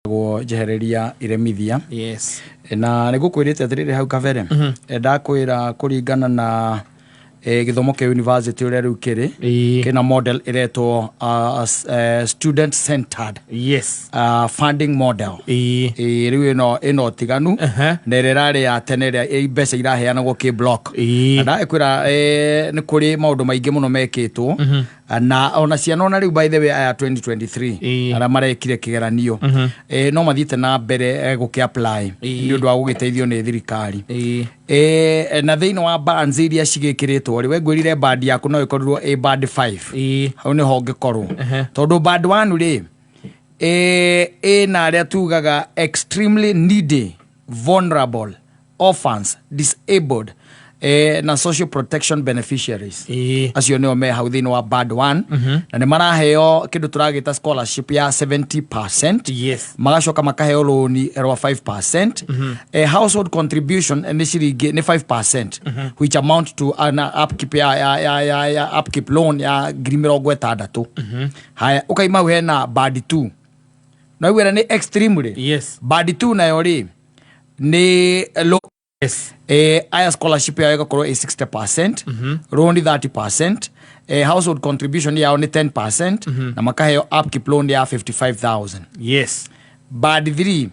Njĩtagwo Njehereria Iremithia. Na nĩ ngũkwĩrĩte atĩrĩrĩ hau kabere. Ndakwĩra kũringana na gĩthomo kĩa university ũrĩa rĩu kĩrĩ, kĩna model ĩretwo student centered funding model. Rĩu ĩno ũtiganu na ĩrĩa ĩrarĩ ya tene, ĩrĩa mbeca iraheanagwo kĩ block. Na ndakwĩra nĩ kũrĩ maũndũ maingĩ mũno mekĩtwo na ona ciana ona rĩu, by the way, aya 2023 arĩa marekire kĩgeranio no mathiĩte na mbere gũkĩ apply nĩ ũndũ wa gũgĩteithio nĩ thirikari. Na thĩinĩ wa bands iria cigĩkĩrĩtwo rĩ, we ngwĩrire band yaku no ĩkorirwo ĩ band 5. Hau nĩho ũngĩkorwo, tondũ band 1 rĩ, ĩna arĩa tugaga extremely needy, vulnerable, orphans, disabled na social protection beneficiaries. Acio nĩo me hau thĩinĩ wa band 1 na nĩ maraheo kĩndũ tũragĩta scholarship ya 70%, magacoka makaheo rũni rwa 5%. Household contribution nĩ ciringi nĩ 5%, which amount to an upkeep ya upkeep loan ya 60,000. Haya, ũkaima hau hena band 2, no iguĩra nĩ extremely. Band 2 nayo rĩ nĩ low. Aya scholarship yao ĩgakorwo ĩ 60%, loan 30%, household contribution yao nĩ 10%, na makaheo upkeep loan ya 55,000. Band 3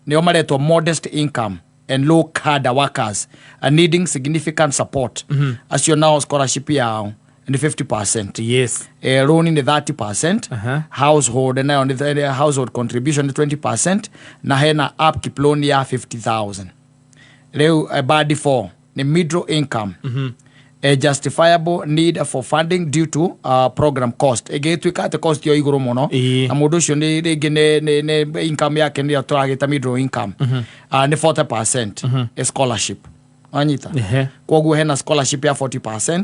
nĩo maretwo modest income and low cadre workers are needing significant support. Acio nao scholarship yao nĩ 50%. Loan nĩ 30%, household nayo nĩ household contribution nĩ 20%, na hena upkeep loan ya 50,000. Rĩu band 4 nĩ middle income, a justifiable need for funding due to program cost, ĩngĩtuĩka atĩ cost yo igũrũ mũno na mũndũ ũcio nĩ rĩngĩ nĩ income yake nĩyo tũragĩta middle income, nĩ 40% a scholarship, wanyita? Ehe. Koguo hena scholarship ya 40%,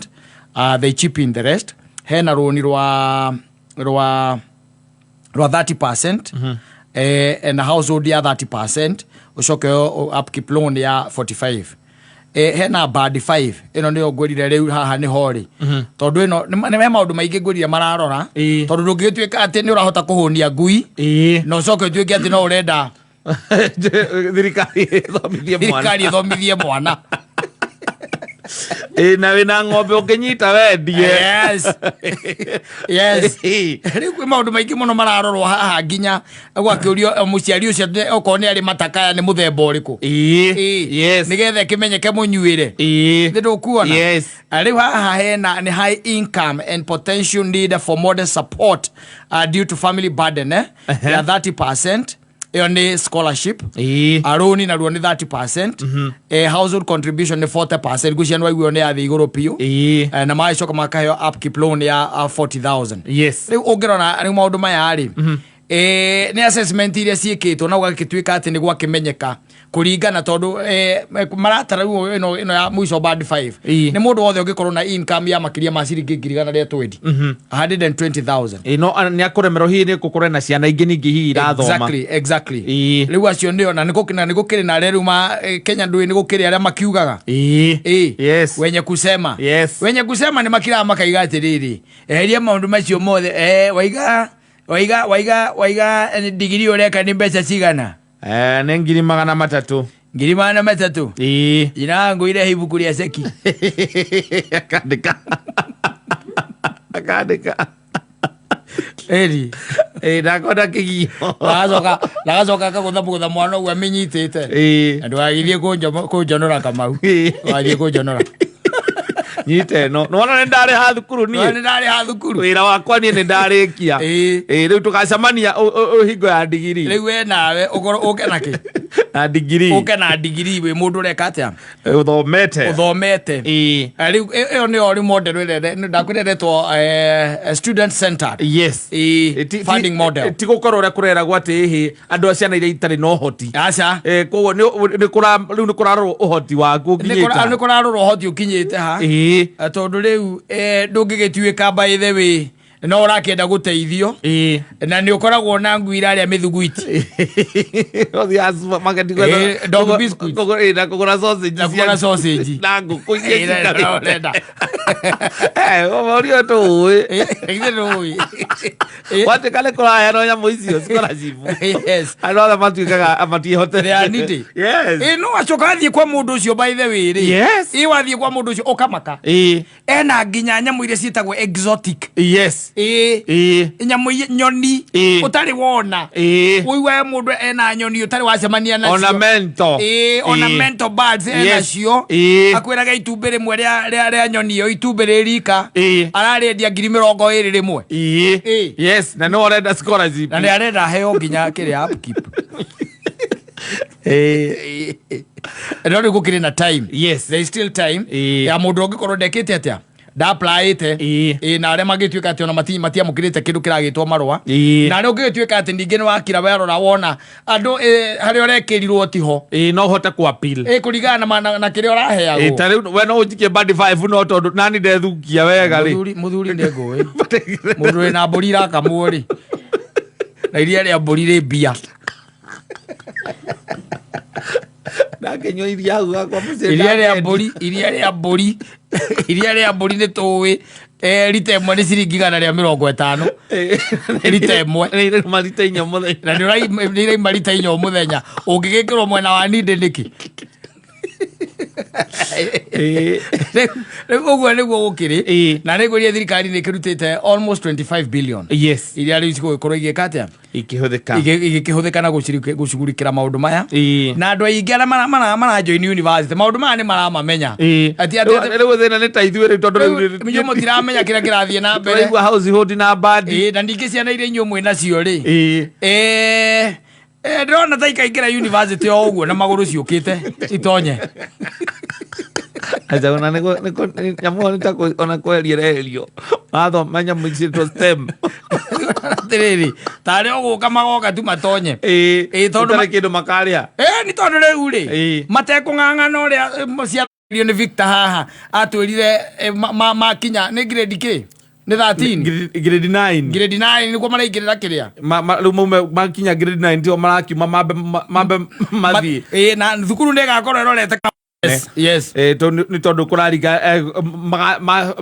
they chip in the rest. Hena rũni rwa 30% na household ya 30%, ũcoke upkeep loan ya 45. Hena band 5, ĩno nĩyo ngwĩrire rĩu haha nĩho rĩ, tondũ ĩno nĩ maũndũ maingĩ ngwĩrire mararora, tondũ ndũngĩgĩtuĩka atĩ nĩ ũrahota kũhũnia ngui na ũcoke ũtuĩke atĩ no ũrenda thirikari ĩthomithie mwana. Thirikari ĩthomithie mwana. Na wĩna ng'ombe ũngĩnyita wendie. Yes, rĩu kwĩ maũndũ maingĩ mũno mararorwo haha, nginya gwakĩũrio mũciari ũcio okorwo nĩ arĩ matakaya nĩ mũthemba ũrĩkũ. Nĩgetha ĩkĩmenyeke mũnyuĩre. Nĩ ndũkuona? Yes. Rĩu haha hena nĩ high income and potential need for modest support due to family burden, ya 30%, ĩyo nĩ scholarship. Arũni naruo nĩ 30%, household contribution nĩ 40%, ngwĩciria nĩ waiguo nĩ yathĩ igũrũ biũ. Na magacoka makaheo upkeep loan ya 40,000. Rĩu ũngĩrora rĩu maũndũ maya rĩ, nĩ assessment iria ciĩkĩtwo na gũgagĩtuĩka atĩ nĩ gwakĩmenyeka kũringana, tondũ maratara rĩu ĩno ya mũico band 5 nĩ mũndũ wothe ũngĩkorwo na income ya makĩria ma ciringi 120,000, 120,000. Ĩ, no nĩ akũremerwo hihi nĩ gũkorwo na ciana ingĩ ningĩ hihi irathoma. Exactly. Rĩu acio nĩo na nĩ gũkĩrĩ na arĩa rĩu ma Kenya ndũĩ nĩ gũkĩrĩ arĩa makiugaga. Wenye kusema. Wenye kusema nĩ makiraga makaiga atĩrĩrĩ, eheria maũndũ macio mothe, waiga ndigiri ũreka nĩ mbeca cigana? Nĩ 300,000. 300,000. Jina ngũire ibuku rĩa ceki. Akandĩka akandĩka. Ĩri. Ndakwenda kĩgio. Nagacoka akagũtha mwana ũguo amĩnyitĩte. Na ndũgagĩthiĩ kũnjonora, Kamau. Ndũgathiĩ kũnjonora. Nyite ĩno, nĩwona nĩ ndarĩha thukuru niĩ. Nĩ ndarĩha thukuru. Wĩra wakwa niĩ nĩ ndarĩkia. Rĩu tũgacemania hingo ya ndigiri. Rĩu we nawe ũkorwo ũke na kĩ? Na ndigiri. Ũke na ndigiri wĩ mũndũ ũreka atĩa? Ũthomete. Ũthomete. Rĩu ĩyo nĩyo rĩu model ĩrĩa ndakwĩra ĩretwo student centered funding model. Ti gũkorwo ũrĩa kũreragwo atĩ ĩhĩ andũ a ciana iria itarĩ na ũhoti. Aca. Koguo rĩu nĩ kũrarorwo ũhoti waku ũkinyĩte. Nĩ kũrarorwo ũhoti ũkinyĩte ha. Tondũ rĩu ndũngĩgĩtuĩka, by the way, No ũrakĩenda gũteithio na nĩ ũkoragwo na ngui irarĩa mĩthuguiti. Ũthiaga supermarket gwetha- Dog biscuits. Na kũgũra sausage Na kũgũra sausage. Na ngũkũ iria ciikarĩte. Ũrenda. Ũria tũĩ. Githĩ ndũĩ? Gwatuĩka nĩ kũraheanwo nyamũ icio scholarship. Andũ othe matuĩkaga matiĩhotete. They are needy. Yes. Ĩ, no acoka athiĩ kwa mũndũ ũcio, by the way rĩ, ĩ wathiĩ kwa mũndũ ũcio ũkamaka, ena nginya nyamũ iria ciĩtagwo exotic. Ĩ, nyamũ nyoni ũtarĩ wona. Ũigua mũndũ ena nyoni ũtarĩ wacemania nacio. Ornamental. Ĩ, ornamental birds ena cio. Akwĩraga itumbĩ rĩmwe rĩa nyoni ĩyo, itumbĩ rĩ rika, ararĩendia 20,000 rĩmwe. Yes, na no ũrenda scholarship. Na nĩ arenda heo nginya kĩrĩa, upkeep. No rĩu gũkĩrĩ na time. There is still time ya mũndũ ũngĩkorwo ndekĩte atĩa, ndaapplyĩte. Ĩ, na arĩa mangĩtuĩka atĩ ona matiamũkĩrĩte kĩndũ kĩragĩtwo marũa, na arĩa ũngĩgĩtuĩka atĩ ningĩ nĩ wakira werora wona andũ harĩa ũrekĩrirwo tiho. Ĩ, no ũhote ku appeal. Ĩ, kũringana na kĩrĩa ũraheagwo. Ta rĩu we no ũnjikie band 5, no tondũ nani ndethukia wega rĩ. Mũthuri nĩ ngũĩ mũndũ wĩna mbũri irakamwo rĩ, na iria rĩa mbũri rĩ mbia. Ndakĩnyua iria hau gakwa mũciĩ. Iria rĩa mbũri, iria rĩa mbũri nĩ tũĩ rita ĩmwe nĩ ciringi 150, rita ĩmwe. Nĩ marita 4 mũthenya. Na nĩ iraima rita 4 o mũthenya. Ũngĩgĩkĩrwo mwena wa nindĩ nĩkĩ? Rĩu ũguo nĩguo gũkĩrĩ. Na nĩngwĩria thirikari nĩ ĩkĩrutĩte almost 25 billion iria rĩu cigũgĩkorwo igĩka atĩa? Ikĩhũthĩka. Igĩkĩhũthĩka na gũcugurikĩra maũndũ maya. Na andũ aingĩ arĩa marajoin university, maũndũ maya nĩ maramamenya. Atĩ Rĩu thĩna nĩ ta ithuĩ rĩu, tondũ rĩu inyuĩ mũtiramenya kĩrĩa kĩrathiĩ na mbere. Tũraigua household na band. Ĩ, na ningĩ ciana iria inyuĩ mwĩ nacio rĩ, ndĩrona ta ikaingĩra university o ũguo na magũrũ ciũkĩte itonye. Acha, ona nyamũ ĩyo nĩ ta ona kweheria ĩreherio mathoma nyamũ ici STEM. Atĩrĩrĩ, tarĩ ũgũka magoka tu matonye. Ĩ, tondũ gũtarĩ kĩndũ makarĩa. Ĩ, nĩ tondũ rĩu rĩ, matekũng'ang'ana ũrĩa ciario nĩ Victor haha atwĩrire, makinya nĩ grade kĩ? Nĩ 13? Grade 9. Grade 9 nĩguo maraingĩrĩra kĩrĩa. Rĩu maume makinya grade 9 tio marakiuma mambe mathiĩ. Ĩ, na thukuru nĩ ĩgakorwo ĩrorete yes. Nĩ tondũ kũraringa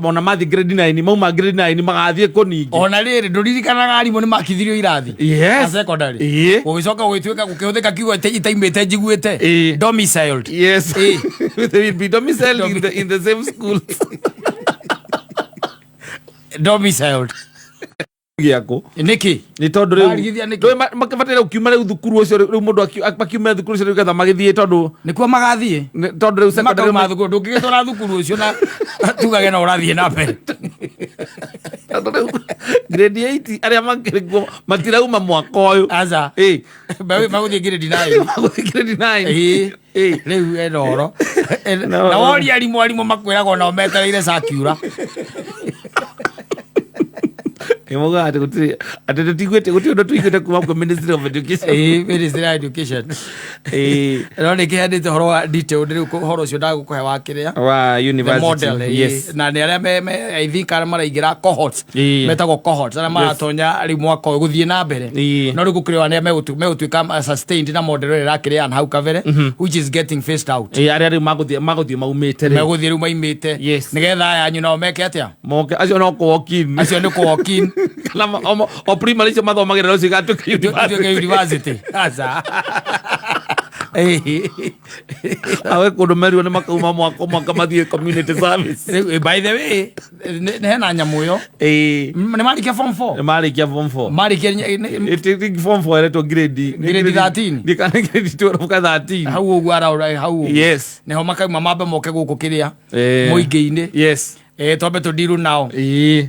ona mathiĩ grade 9, mauma grade 9 magathiĩ kũ ningĩ? Ona rĩrĩ, ndũririkanaga arimũ nĩ makithirio irathi? Yes. Na secondary. Gũgĩcoka gũgĩtuĩka gũkĩhũthĩka kiugo itaimĩte njiguĩte, domiciled. Yes. They will be domiciled in the same school. Domiciled. Gĩakũ. Nĩkĩ? Nĩ tondũ rĩu Marigithia nĩkĩ? Ndũĩ makĩbataire gũkiuma rĩu thukuru ũcio, rĩu mũndũ makiume thukuru ũcio rĩu getha magĩthiĩ, tondũ Nĩkuo magathiĩ. Tondũ rĩu secondary Makauma thukuru, ndũngĩgĩtwara thukuru ũcio na tugage no ũrathiĩ na mbere. Tondũ rĩu grade 8 arĩa makĩrĩ kuo matirauma mwaka ũyũ. Aca. Magũthiĩ grade 9. Magũthiĩ grade 9. Ĩ, rĩu ena ũhoro na woria arimũ makwĩraga onao metereire sakiura. Nĩ maugaga atĩ gũtirĩ, atĩ tũtiguĩte, gũtirĩ ũndũ tũiguĩte kuma kwĩ Ministry of Education. Ĩ, Ministry of Education. No nĩ kĩheanĩte ũhoro wa detailed rĩu ũhoro ũcio ndagũkũhe wa kĩrĩa, wa the university model. Na nĩ arĩa I think arĩa maraingĩra cohorts, metagwo cohorts, arĩa maratonya rĩu mwaka ũyũ gũthiĩ na mbere. No rĩu gũkĩrĩ arĩa megũtuĩka sustained na model ĩrĩa ĩrakĩrĩ hau kabere, which is getting phased out. Ĩ, arĩa rĩu magũthiĩ maumĩte rĩ. Megũthiĩ rĩu maimĩte. Nĩgetha aya anyu nao meke atĩa? Moke acio no kũ walk in. Acio nĩ kũ walk in. Kana o primary icio mathomagĩra rũcio igatuĩka Ituĩke university. University, aca. Awe kũndũ merirwo nĩ makauma mwaka mwaka mathiĩ community service. Rĩu, by the way, nĩ hena nyamũ ĩyo. Nĩ marĩkia form 4. Nĩ marĩkia form 4. Marĩkia Ĩ, form 4 ĩretwo grade Grade 13. Nĩ kana grade 12 ka 13. Hau ũguo araura hau ũguo. Nĩho makauma mambe moke gũkũ kĩrĩa, mũingĩ-inĩ. Twambe tũndiru nao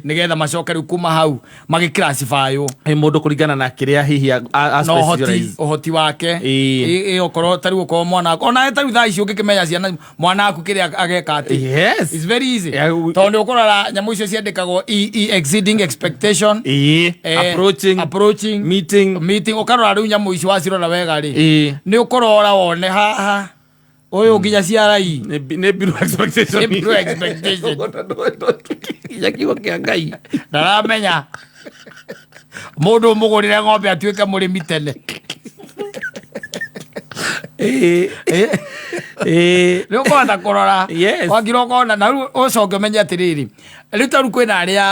nĩgetha macoke rĩu kuma hau magĩclassifywo. Ĩ, mũndũ kũringana na kĩrĩa hihi a Na ũhoti specialize. Ũhoti wake. Ĩ, okorwo ta rĩu okorwo mwana waku ona ta rĩu thaa ici ũngĩkĩmenya ciana mwana waku kĩrĩa ageka atĩ, it's very easy. Yeah, Tondũ nĩ ũkũrora nyamũ icio ciandĩkagwo e exceeding expectation, approaching, approaching, meeting. Meeting. Ũkarora rĩu nyamũ icio wacirora wega rĩ, nĩ ũkũrora wone haha Ũyũ nginya ciarai. Nĩ below expectation. Nĩ below expectation. Nginya kiugo kĩa Ngai. Ndaramenya mũndũ ũmũgũrĩre ng'ombe atuĩke mũrĩmi tene. Nĩ ũkũhota kũrora. Wakira ũkona na rĩu ũcoke ũmenye atĩrĩrĩ, rĩu ta rĩu kwĩna arĩa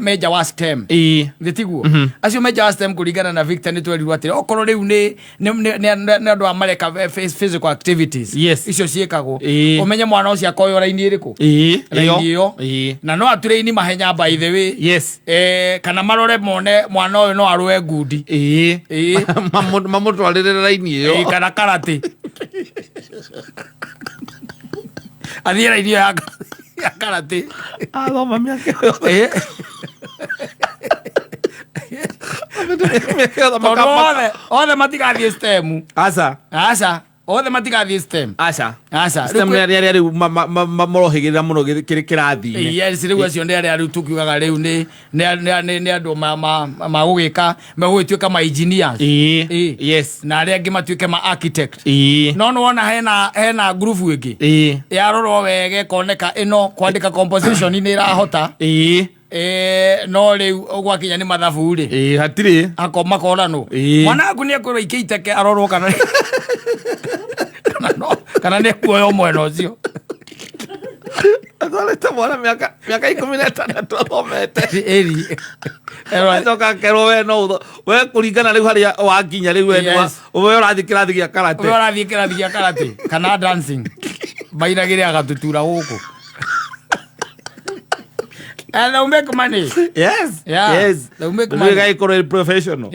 menja wa STEM. Nĩ tiguo? Acio menja wa STEM, kũringana na Victor, nĩ twerirwo atĩrĩ, okorwo rĩu nĩ andũ a mareka physical activities, icio ciĩkagwo, ũmenye mwana ũcio akoywo raini ĩrĩkũ. Raini ĩyo. Na no aturaini mahenya, by the way. Kana marore mone mwana ũyũ no arũe ngundi. Mamũtwarĩre raini ĩyo. Kana karate, athiĩ raini ĩyo ya karate. Athoma mĩaka ĩyo yothe. Mĩaka yothe. Tondũ othe matigathiĩ STEM. Aca. Aca, othe matigathiĩ STEM. Aca. Aca. STEM nĩ arĩa rĩu marohĩgĩrĩra mũno kĩrathi-inĩ. Yes, rĩu acio nĩ arĩa rĩu tukiugaga rĩu nĩ andũ magũgĩka, megũgĩtuĩka ma engineers. Na arĩa angĩ matuĩke ma architect. No nĩ wona hena group ĩngĩ yarorwo wega, ĩkoneka ĩno kwandĩka composition nĩ ĩrahota. No rĩu gwakinya nĩ mathabu rĩ, Hatirĩ. Ako makoranwo. Mwana waku nĩ ekwĩrwo ikia iteke arorwo kana no kana nĩ ekuoya mwena ũcio. Atwarĩte mwana mĩaka 16 athomete. Ĩri. Acoka akerwo we no we kũringana rĩu harĩa wakinya rĩu we we ũrathiĩ kĩrathi gĩa karate. We ũrathiĩ kĩrathi gĩa karate kana dancing, mainagĩre agatutura gũkũ and they'll make money. Yeah. Yes. They'll make money. Rĩu ĩgagĩkorwo ĩ professional.